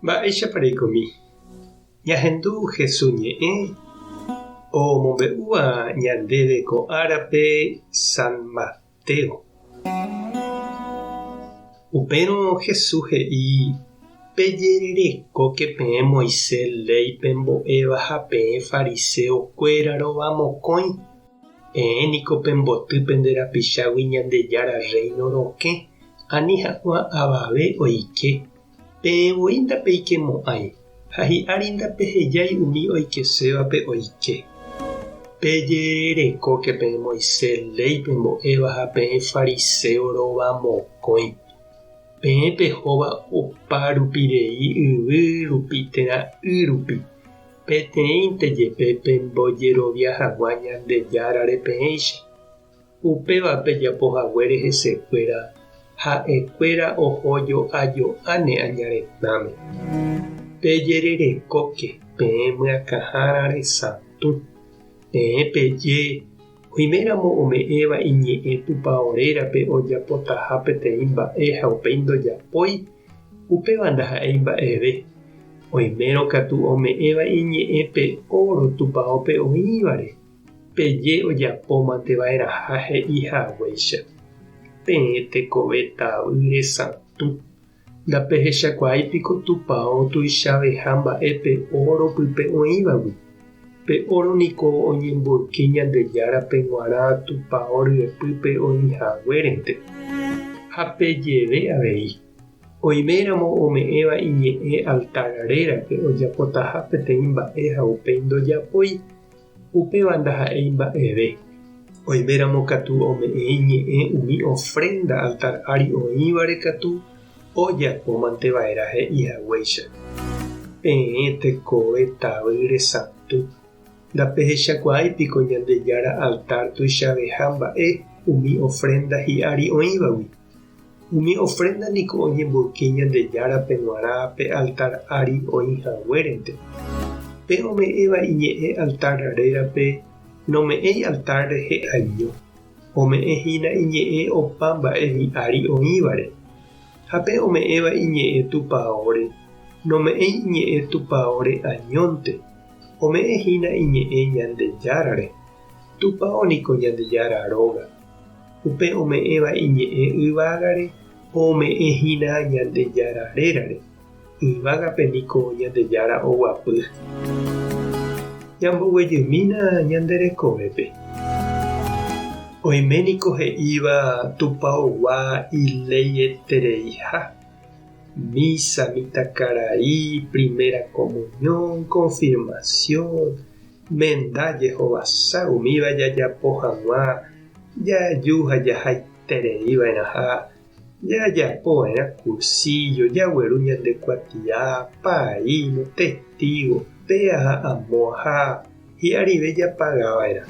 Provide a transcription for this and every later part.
Mba'éichapa reikomi? Ñahendu Jesús ñe'ẽ omombe'úva ñandéve ko árape San Mateo. Upérõ Jesús he'i, Pejererekóke peẽ Moisés léi pembo'éva ha peẽ fariséo kuéra rova mokõi, peẽ niko pemboty pende rapichágui Ñandejára Rréino rokẽ ani hag̃ua avave oike. Peẽ voi ndapeikemo'ãi, ha hi'ári ndapehejái umi oikesévape oike. Pejererekóke peẽ Moisés léi pembo'éva ha peẽ fariséo rova mokõi. Peẽ pehóva opa rupi rei yvy rupi térã y rupi, peteĩnte jepe pembojerovia hag̃ua Ñandejárare peẽicha. Upéva pejapo haguére hesekuéra, ha'ekuéra oho jo'a jo'áne aña retãme. Pejererekóke peẽ myakãhára resatũ. Peẽ peje, oiméramo ome'ẽva iñe'ẽ Tupao rérape ojapotaha peteĩ mba'e ha upéi ndojapói, upéva ndaha'éi mba'eve. Oimérõ katu ome'ẽva iñe'ẽ pe óro Tupaópe oĩvare, Peje ojapómante va'erãha he'i haguéicha, Peẽ tekove tavy resatũ, ndapehechakuaái piko Tupao tuichaveha mba'e pe óro pype oĩvagui? Pe óro niko oñemboyke Ñandejárape g̃uarã Tupao ryepýpe oĩ haguérente. Ha pejeve avei, Oiméramo ome'ẽva iñe'ẽ altar rérape ojapotaha peteĩ mba'e ha upéi ndojapói, Upéva ndaha'éi mba'eve. Oiméramo katu ome'ẽ iñe'ẽ umi ofrénda altár ári oĩvare katu, ojapómante va'erã he'i haguéicha. Peẽ tekove tavy resatũ, ndapehechakuaái piko Ñandejára altár tuichaveha mba'e umi ofrénda hi'ári oĩvagui? Umi ofrénda niko oñemboyke Ñandejárape g̃uarã pe altár ári oĩ haguérente. Pe ome'ẽva iñe'ẽ altár rérape nome'ẽi altár rehe año, ome'ẽ hína iñe'ẽ opa mba'e hi'ári oĩvare. Ha pe ome'ẽva iñe'ẽ tupaóre, nome'ẽi iñe'ẽ tupaóre añónte, ome'ẽ hína iñe'ẽ Ñandejárare. Tupao niko Ñandejára róga. Upe ome'ẽva iñe'ẽ yvágare ome'ẽ hína Ñandejára rérare, yvágape niko Ñandejára oguapy. Ñamboguejymína ñande rekovépe. Oime niko he'íva tupaogua ileietereiha, misa, mitãkarai, primera comunión, confirmación, Menda jehovasa umíva jajapo hag̃ua jaju ha jahaiterei va'erãha, jajapo va'erã kursíllo, jagueru ñande kuatia, paíno, testígo, péa ha amo ha hi'arive japaga va'erã.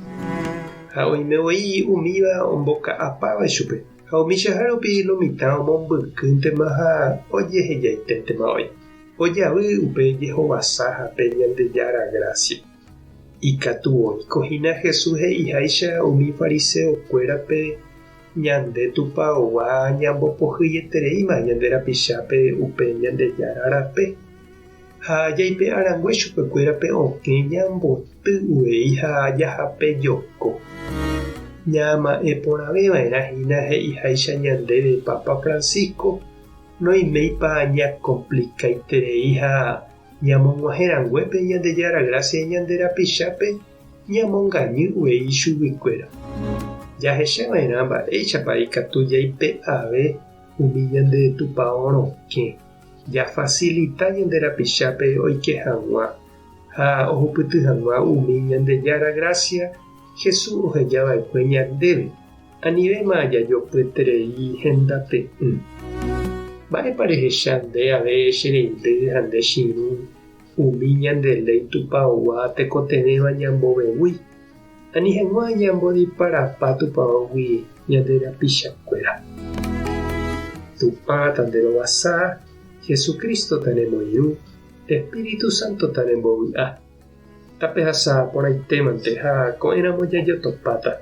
Ha oime voi umíva omboka'apáva ichupe, ha umíchaha rupi lo mitã omombykýntema ha ojehejaiténtema oĩ. Ojavy upe jehovasa ha pe Ñandejára grásia. Ikatu oiko hína Jesús he'iháicha umi fariseokuérape ñande tupaogua ñambopohyietereíma ñande rapichápe upe Ñandejára rape. Ha jaipe'a rangue chupekuéra pe okẽ ñamboty uvei ha jahapejoko. Ñama'ẽ porãve va'erã hína he'iháicha ñandéve Papa Francisco, Noiméipa ñakomplikaiterei ha ñamog̃uahẽ ranguépe Ñandejára grásia ñande rapichápe ñamongañy uvei ichuguikuéra. Jahecha va'erã mba'éichapa ikatu jaipe'ave umi ñande tupao rokẽ, jafasilita ñande rapichápe oike hag̃ua ha ohupyty hag̃ua umi Ñandejára grásia Jesús oheja va'ekue ñandéve. Anivéma jajopyeterei hendape'ỹ. Mba'épa rehecha nde ave che reindy ha nde che irũ umi ñande léi tupaogua tekotevẽva ñambovevúi, ani hag̃ua ñambodiparapa tupaógui ñande rapichakuéra. Tupã tanderovasa, Jesucristo tanemoirũ, Espíritu Santo tanembovy'a. Tapehasa porãitémante ha ko'ẽramo jajotopáta.